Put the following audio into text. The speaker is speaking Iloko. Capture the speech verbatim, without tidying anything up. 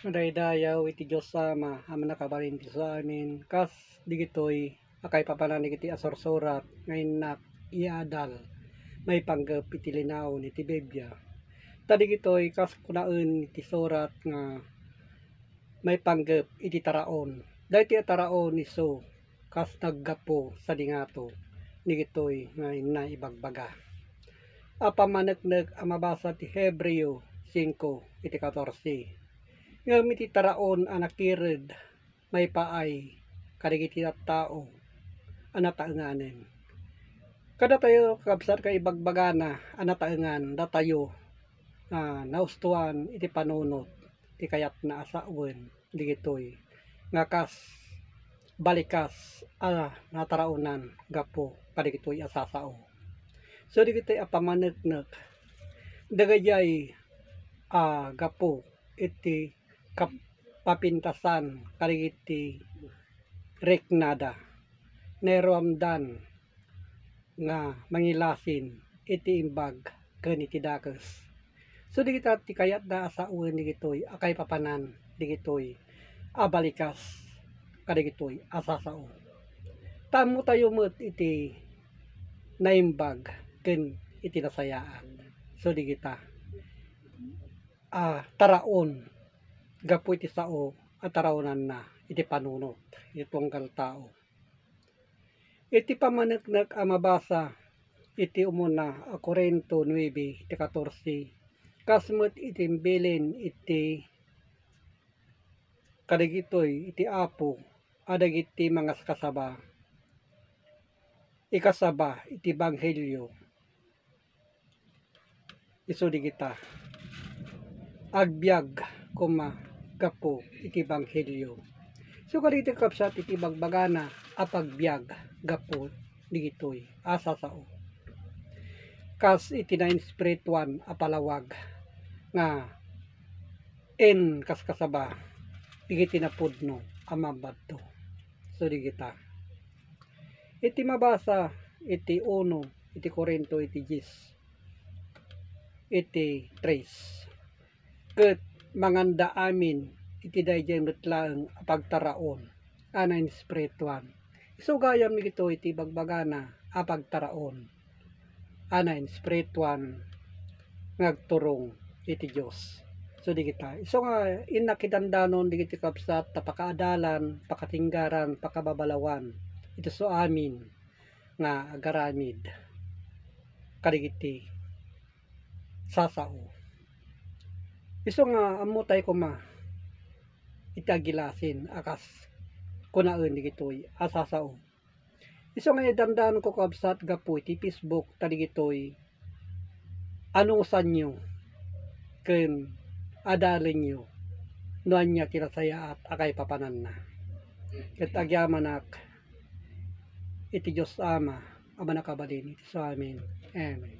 Madaydayaw iti Dios Ama a mannakabalin iti suamin, kas digitoy a kaipapanan dagiti asursurat nga innak iadal maipanggep iti linaon iti Biblia. Ta digitoy kas kunaen iti surat nga maipanggep iti taraon. Daytoy a taraon isu kas naggapu sadi ngato digitoy nga inna ibagbaga. A pammaneknek a mabasa ti Hebreo singko iti katorse. Ngem iti taraon a nakired maipaay kadagiti tattao a nataenganen. Kadatayo, kakabsat, nga ibagbagana a nataengan datayo nga naustuan iti panunot ti kayatna a sawen digitoy nga kas balikas a nataraonan gapu kadagitoy a sasao. So, digitoy a pammaneknek, dagayay a gapu iti kap-, papintasan kadagiti riknada, nairuamdan nga mangilasin iti imbag ken iti dakes. So, digita ti kayatda a sawen digitoy a kaipapanan digitoy a balikas kadagitoy a sasao. Ta ammotayo met iti naimbag ken iti nasayaat. So, digita a taraon gapu iti sao a taraonanna iti panunot iti tunggal tao. Iti pammaneknek a mabasa iti umuna a Corinto nuebe iti katorse, kas met iti imbilin iti kadagitoy iti Apo a dagiti mangaskasaba, ikasaba iti ebanghelio. Isu digita, agbiag koma gapu iti ebanghelio. So, kadagiti, kakabsat, iti bagbagana a pagbiag gapu digitoy a sasao. Kas iti nainspirituan a palawag nga inkaskasaba digiti napudno a mabadto. So, digita. Iti mabasa iti uno iti Corinto iti dies, iti tres, ket manganda amin iti daydiay met laeng a pagtaraon a nainspirituan. Isu gayam dagitoy iti bagbagana a pagtaraon a nainspirituan nga agturong iti Dios. So, digita. Isu nga innak idandanon dagiti kabsat ta pakaadalan, pakatenggaran, pakababalawan iti suamin nga agaramid kadagiti sasao. Isu nga ammotay koma iti agilasin a kas kunaen dagitoy a sasao. Isu nga idandanonko, kabsat, gapu iti Facebook, ta digitoy anusanyo ken adalenyo no ania ti nasayaat a kaipapananna. Ket agyamanak iti Dios Ama a mannakabalin iti suamin. Amen.